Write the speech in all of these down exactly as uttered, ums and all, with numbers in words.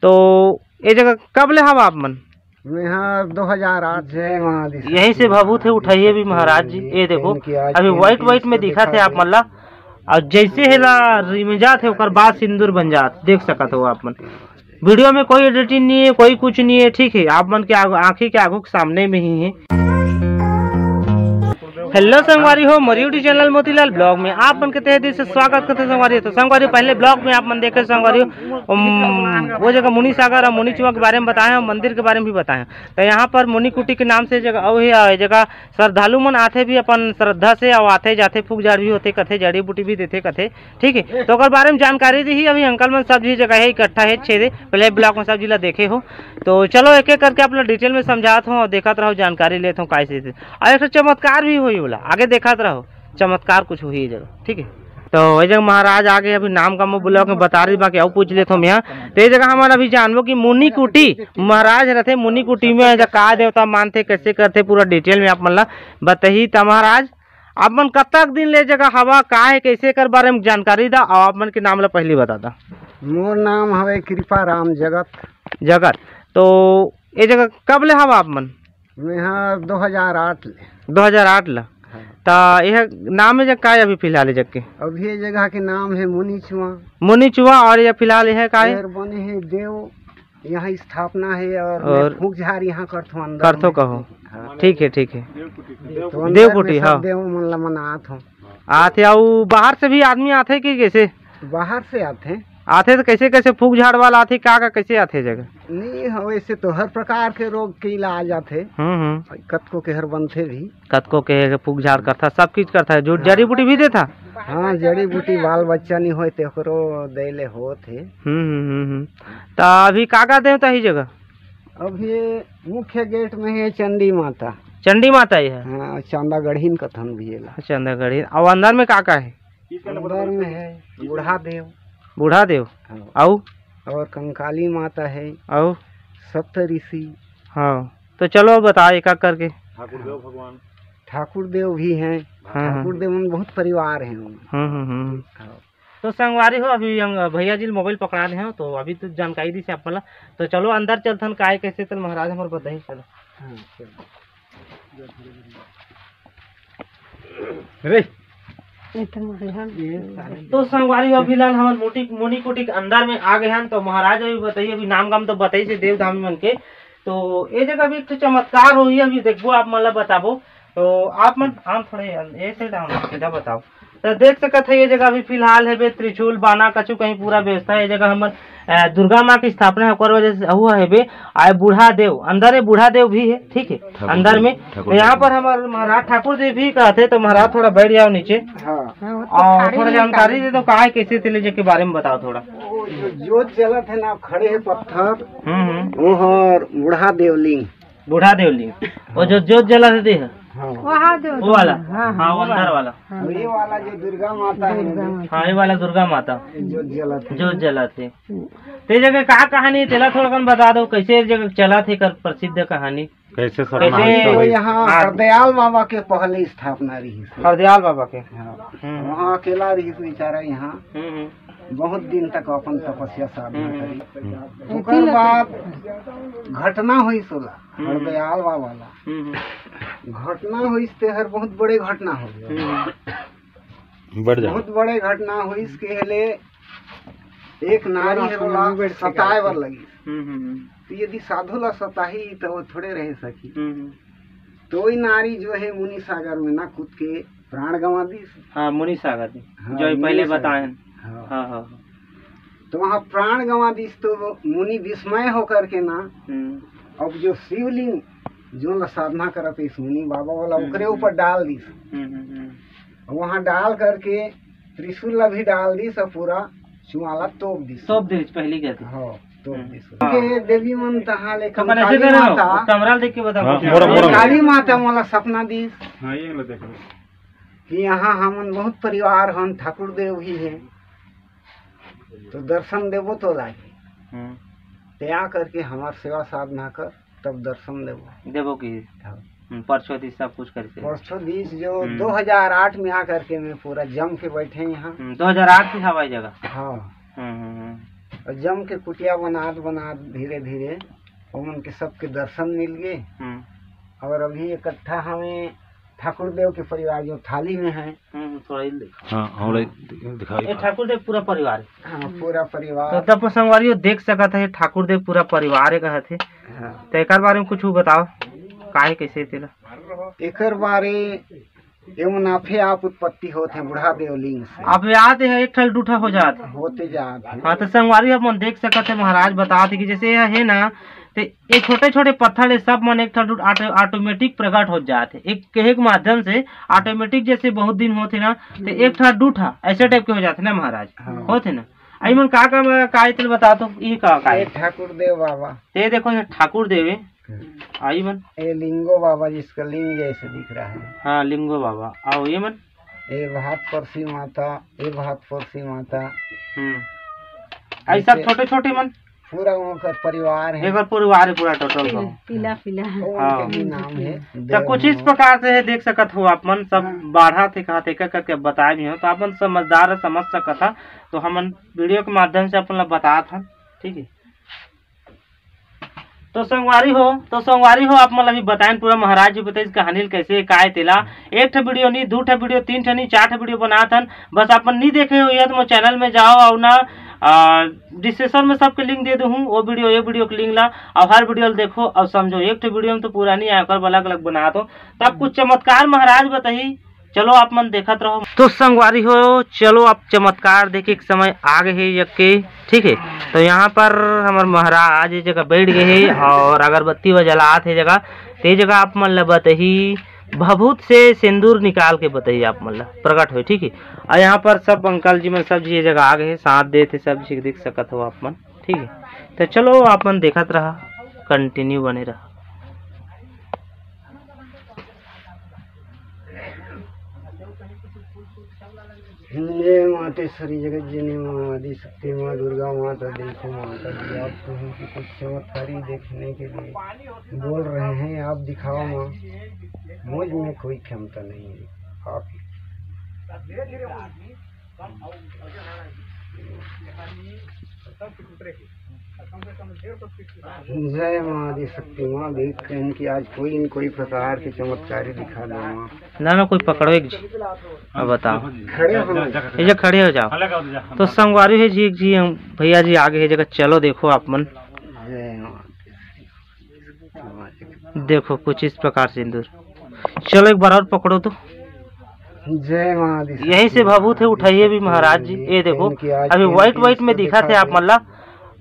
तो ये जगह कब ले हवा आप मन? मैं हाँ, दो हज़ार आठ से। यहीं से भभूत हे, उठाइए भी महाराज जी। ये देखो, अभी व्हाइट व्हाइट में दिखा थे आप मन ला। और जैसे हेला रिमजात हे, ओकर बाद सिंदूर बन जात, देख सकत हो आप मन। वीडियो में कोई एडिटिंग नहीं है, कोई कुछ नहीं है, ठीक है, आप मन के आग-, आंखी के आगू के सामने में ही है। हेलो संगवारी हो, मोर YouTube चैनल मोतीलाल ब्लॉग में आप मन के तहे दिल से स्वागत करते संगवारी हो। तो संगवारी हो, पहले ब्लॉग में आप मन देखे संगवारी हो, उम, वो जगह मुनि सागर और मुनि चुआ के बारे में बताए हैं, मंदिर के बारे में भी बताए हैं। तो यहाँ पर मुनि कुटी के नाम से जगह अउ हे, अउ ये जगह श्रद्धालु मन आथे भी अपन श्रद्धा से, अउ आथे जाथे, फूक झाड़ भी होथे कथे, जड़ी बूटी भी देथे कथे, ठीक है। तो ओकर बारे में जानकारी दी ही अभी अंकल मन सब जी जगह है इकट्ठा है छेदे, पहले ब्लॉग में सब जी ला देखे हो। तो चलो एक एक करके आप लोग डिटेल में समझात हो और देखत रहो, जानकारी लेत हो कैसे से। और एक ठो चमत्कार भी होई, ओला आगे देखत रहो, चमत्कार कुछ होई ये जगह, ठीक है। तो ये जगह महाराज आगे अभी नाम का मुँह ब्लॉग में बता रही, बाकी अउ पूछ लेत हो मैं। तो ये जगह हमारा अभी जानबो कि मुनि कुटी महाराज रहते, मुनि कुटी में ये जगह का देवता मानते, कैसे करते, पूरा डिटेल में आप मन ला बताही। त महाराज, आप मन कतक दिन ले जगह हवा, का है, कैसे कर बारे में जानकारी दा, और आप मन के नाम ला पहली बता दा। मोर नाम हवे कृपा राम जगत। जगत, तो ये जगह कब ले हवा आप मन? मैं हाँ, दो हज़ार आठ ले। दो हज़ार आठ ला। हाँ। ता यह नाम है जग का है अभी फिलहाल ये जग के? अभी ये जगह के नाम है मुनिचुआ। मुनिचुआ, और ये फिलहाल यह का है? एहर बने है देव, यहाँ स्थापना है और मैं और फूक झाड़ यहाँ करथो अंदर करथो में। कहो। हाँ। ठीक है, ठीक है। तो अंदर देव में कुटी, सब हाँ। देव मन ला मनात हो। आथे, अउ बाहर से भी आदमी आथे कि कैसे? बाहर से आथे। आथे तो कैसे, कैसे फूक झाड़ वाला आथे, का, का कैसे आथे जगह? नहीं, हाँ, वैसे तो हर प्रकार के रोग के इलाज आथे। हम्म, हम्म। कतको के हर बनथे भी। कतको के फूक झाड़ करथा, सब चीज करथा, जो हाँ। जड़ी बूटी भी देथा? हाँ, जड़ी बूटी बाल बच्चा नहीं होय ते ओकरो दे ले होत हे। हम्म, हम्म, हम्म, हम्म। त अभी का, का देवता ही जगह? अभी मुख्य गेट में है चंडी माता। चंडी माता ही है? हाँ, चांदा गढ़िन कथन भी एला। चांदा गढ़िन। और अंदर में का, का है? अंदर में है बूढ़ा देव। बूढ़ा देव? हाँ। अउ? और कंकाली माता है। अउ? सप्त ऋषि। हाँ, तो चलो अब बताओ एक एक करके। ठाकुर देव भगवान। ठाकुर देव भी हैं। हाँ, हाँ। ठाकुर देव में बहुत परिवार हैं। हम्म, हम्म, हम्म। हाँ। तो संगवारी हो, अभी अंग-, भैया जी मोबाइल पकड़ा दे हो, तो अभी तो जानकारी दी से आप मन ला। तो चलो अंदर चलथन, काय कैसे तन महाराज हमर बताही, चलो। हाँ, चलो। रे। ये तो महाराज। तो संगवारी हो, अभी लाल हमन मोटी, मुनि कुटी के अंदर में आ गए हन। तो महाराज अभी बताइए, अभी नाम गाम तो बताइए से देव धामी मन के। तो ये जगह भी एक ठो चमत्कार होही, अभी देखबो आप मन ला बताबो। तो आप मन, हम थोड़े ये side आव, सीधा बताओ। तो देख सकत है ये जगह अभी फिलहाल है बे त्रिशूल, बाना, कछु कहीं पूरा व्यवस्था है। ये जगह हमन, अ, दुर्गा माँ की स्थापना है, ओकर वजह से हुआ है बे। आए बूढ़ा देव, अंदर ये बूढ़ा देव भी है, ठीक है, ठाकुर अंदर देव, में। ठाकुर तो यहाँ देव। पर हमारे महाराज ठाकुर देव भी कहते, तो महाराज थोड़ा बैठ जाओ नीचे। हाँ। हाँ, वो तो और थारी थोड़ा में जानकारी काली। दे दो, का है, कैसे तेले जे के बारे में बताओ थोड़ा। वो जो जोत जलत है ना, खड़े है पत्थर, हम्म, हम्म। वो हर बूढ़ा देवलिंग। बूढ़ा देवलिंग। वो जो जोत जलत है, हाँ। वहाँ जो वो वाला? हाँ, हाँ, हाँ, वो वो अंदर वाला। वाला। हाँ। ये वाला जो दुर्गा माता है, दुर्गा माता। हाँ, ये वाला दुर्गा माता। ये जोत जलत है। जोत जलत है। ते जगह का कहानी, तेला थोड़ा कन बता दो, कैसे ये जगह चलत है, कर प्रसिद्ध कहानी? कैसे कैसे? सरना है तो सब? यहाँ हाँ। हरदयाल बाबा के पहले स्थापना रही है। हरदयाल बाबा के? हाँ। हम्म। वहाँ अकेला रही बेचारा यहाँ। हम्म, हम्म। बहुत दिन तक अपन तपस्या साधना हम्म। करी। हम्म। ओकर बाद घटना हुई सोला, हम्म। हरदयाल बाबा ला। हम्म, हम्म। घटना हुई, तेहर बहुत बड़े घटना हो गया। हम्म। बढ़ जा। बहुत बड़े घटना हुई, इसके हेले एक नारी है, ओला सताए बर लगी। हम्म, हम्म, हम्म। तो यदि साधु ला सताही, तो वो थोड़े रह सकी। हम्म, हम्म। तो वही नारी जो है मुनि सागर में ना कूद के प्राण गंवा दीस। हाँ, मुनि सागर में। हाँ, जो पहले मुनि सागर। बताए हैं। हाँ। हाँ, हाँ, हाँ। तो वहाँ प्राण गंवा दीस तो मुनि विस्मय होकर के ना, हम्म। अब जो शिवलिंग जो ला साधना करत इस मुनि बाबा वाला, हम्म, ओकरे हम्म। ऊपर डाल दीस। हम्म, हम्म, हम्म। वहाँ डाल करके त्रिशूल ला भी डाल दीस और पूरा चुआला तोप दीस। तोप दीस पहली गति। हाँ, तोप हम्म। दीस। हाँ। के देवी मन तहाँ ले तो कने कंकाली ऐसे करे हो, माता, कमरा देख के बताओ। हाँ, मोरा, मोरा। काली माता मोला सपना दीस। हाँ, ये लो देखो। कि यहाँ हमन बहुत परिवार हन, ठाकुर देव भी है, तो दर्शन देबो तो लागे। हम्म। ते आ करके हमार सेवा साधना कर, तब दर्शन देबो। देबो की? हाँ। हम्म, परछो दिस सब कुछ करके। परछो दिस जो हम्म। दो हज़ार आठ में आ करके मैं पूरा जम के बैठे यहाँ। हम्म, दो हज़ार आठ से हवाई जगह। हाँ। हम्म, हम्म, हम्म। और जम के कुटिया बनात बनात धीरे धीरे ओमन के सबके दर्शन मिल गे। हम्म। और अभी इकट्ठा हमें ठाकुर देव के परिवार जो थाली में है। हम्म, थोड़ा ही दिखा। हाँ, थोड़ा ही दिखाई। ये ठाकुर देव पूरा परिवार है। हाँ, पूरा परिवार। तो तब संगवारी हो देख सकत है, ठाकुर देव पूरा परिवार है कहत है। हाँ। तो एक बारे में कुछ बताओ, काहे कैसे तेला? एकर बारे एमन आपे आप उत्पत्ति होत है बूढ़ा देव लिंग से। आप याद है, एक ठल दूठा हो जात है। होते जात है। हाँ, तो संगवारी अपन देख सकत है, महाराज बतात है कि जैसे यह है ना, तो ये छोटे छोटे पत्थर है, सब मन एक ठल दूठ ऑटो-, ऑटोमेटिक प्रकट हो जात है। एक कहे के माध्यम से ऑटोमेटिक, जैसे बहुत दिन होत है ना, तो एक ठल दूठा ऐसे टाइप के हो जात है ना महाराज, हाँ। होत है ना। आई मन का का, का इतल बता तो, ये का, का ये है? ठाकुर देव बाबा। ये देखो, ये ठाकुर देव है। आई मन। ये लिंगो बाबा जिसका लिंग जैसे दिख रहा है। हाँ, लिंगो बाबा। आओ, ये मन। ये भात परसी माता, ये भात परसी माता। हम्म। ऐसा ऐसे छोटे छोटे मन। पूरा उनका परिवार है। एक बार परिवार है पूरा टोटल का। पीला, पीला। वो हाँ। उनके भी नाम है। तो देव कुछ इस मोहन। प्रकार से है, देख सकत हो आप मन सब हाँ। बाढ़ा थे, कहा थे, कर करके बताए भी हो, तो आप मन समझदार है, समझ सकत हा। तो हमन वीडियो के माध्यम से अपन ला बतात हन, ठीक है। तो संगवारी हो, तो संगवारी हो, आप मन अभी बताएन पूरा महाराज जी बताइस कहानी ल कैसे काय तेला। एक ठे वीडियो नहीं, दू ठे वीडियो, तीन ठे नहीं, चार ठे वीडियो बनात हन। बस अपन नहीं देखे हो ये तो मोर चैनल में जाओ और ना, आ, डिस्क्रिप्शन में सबके लिंक दे दूँ, वो वीडियो, ये वीडियो के लिंक ला, और हर वीडियो ल देखो और समझो। एक ठे वीडियो में तो पूरा नहीं आया, ओकर अलग अलग बनात हो। तब कुछ चमत्कार महाराज बताही, चलो आप मन देखत रहो। तो संगवारी हो, चलो आप चमत्कार देखे के समय आ गए हे यक्के, ठीक है। तो यहाँ पर हमर महाराज ये जगह बैठ गए हे और अगरबत्ती व जलात हे जगह, ते जगह आप मन ला बतही भभूत से सिंदूर निकाल के बतही आप मन ला प्रकट होए, ठीक है। और यहाँ पर सब अंकल जी मन सब जी ये जगह आ गए हे, साथ देत हे सब जी, देख सकत हो आप मन, ठीक है। तो चलो आप मन देखत रहा, कंटिन्यू बने रहा। जय मातेश्वरी जगत जननी माँ आदि शक्ति माँ दुर्गा माता, देखो माता जी, आप प्रभु की कुछ चमत्कारी देखने के लिए बोल रहे हैं, आप दिखाओ माँ, मुझ में कोई क्षमता नहीं है, आप जय माँ आदि शक्ति माँ, देख कहीं कि आज कोई न कोई प्रकार के चमत्कारी दिखा दे माँ। ना ना, कोई पकड़ो एक जी, अब बताओ। खड़े हो। ये जो खड़े हो जाओ। तो संगवारी है जी, एक जी हम भैया जी आगे है जगह, चलो देखो आप मन। जय माँ। देखो कुछ इस प्रकार सिंदूर। चलो एक बार और पकड़ो तो। जय माँ आदि शक्ति। यहीं से भभूत है, उठाइए भी महाराज जी। ये देखो, इनकी आज अभी व्हाइट व्हाइट में दिखा थे आप मन ला,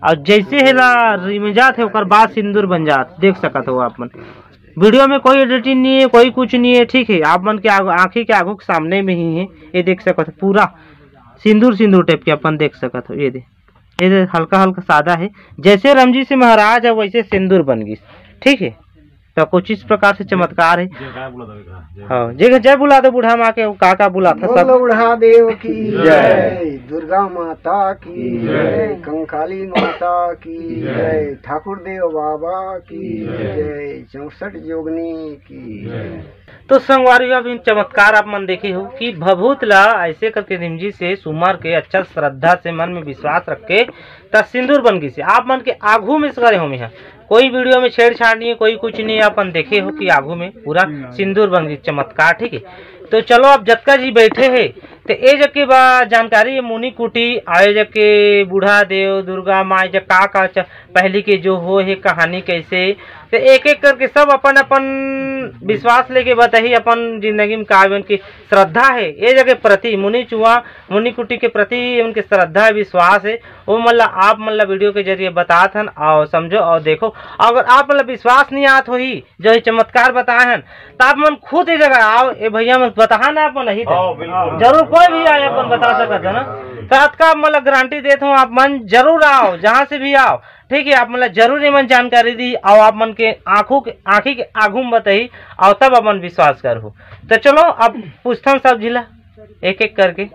और जैसे हेला रिम जात है, ओकर बाद सिंदूर बन जात, देख सकत हो आप मन। वीडियो में कोई एडिटिंग नहीं है, कोई कुछ नहीं है, ठीक है, आप मन के आग-, आँखी के आगू के सामने में ही है। ये देख सकत हो, पूरा सिंदूर सिंदूर टाइप के अपन देख सकत हो। ये दे, ये दे, हल्का हल्का सादा है, जैसे रमजी से महाराज है वैसे सिंदूर बन गिस, ठीक है। तो कुछ इस प्रकार से चमत्कार है। जय का बुला दो, जय। हाँ, जय, जय बुला दो बूढ़ा माँ के, का का बुला था बोल सब। बूढ़ा देव की जय। जय, दुर्गा माता की जय। जय, कंकाली माता की जय। जय, ठाकुर देव बाबा की जय। जय, चौसठ जोगनी की जय। तो संगवारी हो, अब इन चमत्कार आप मन देखे हो कि भभूत ला ऐसे करके निमजी से सुमर के अच्छा श्रद्धा से मन में विश्वास रख के त सिंदूर बन गिस हे। आप मन के आघू में करे हो, मैं कोई वीडियो में छेड़छाड़ नहीं है, कोई कुछ नहीं है, अपन देखे हो कि आघू में पूरा सिंदूर बन गिस, चमत्कार, ठीक है। तो चलो, अब जतका जी बैठे हे, तो ए जग के बा जानकारी, ये मुनि कुटी आए जग के बूढ़ा देव, दुर्गा माँ, जग का का च-, पहली के जो हो है कहानी कैसे, तो एक एक करके सब अपन अपन विश्वास लेके बताही, अपन जिंदगी में का उनकी श्रद्धा है। ये जगह प्रति मुनि चुआ, मुनि कुटी के प्रति उनके श्रद्धा है, विश्वास है, वो मन ला आप मन ला वीडियो के जरिए बतात हन, आओ समझो और देखो। अगर आप मन ला विश्वास नहीं आत होही, जो ये चमत्कार बताए हन, तो आप मन खुद ये जगह आओ, ये भैया मन बताहा ना अपन ही थे। हाँ, बिल्कुल। जरूर कोई भी आए, अपन बता सकत है ना। तो अतका आप मन ला गारंटी देत हूँ, आप मन जरूर आओ, जहाँ से भी आओ, ठीक है, आप मन ला जरूर ये मन जानकारी दी, और आप मन के आँखों के, आँखी के आगू में बताही, और तब अपन विश्वास करहु। तो चलो, अब पूछथन सब जिला एक एक करके।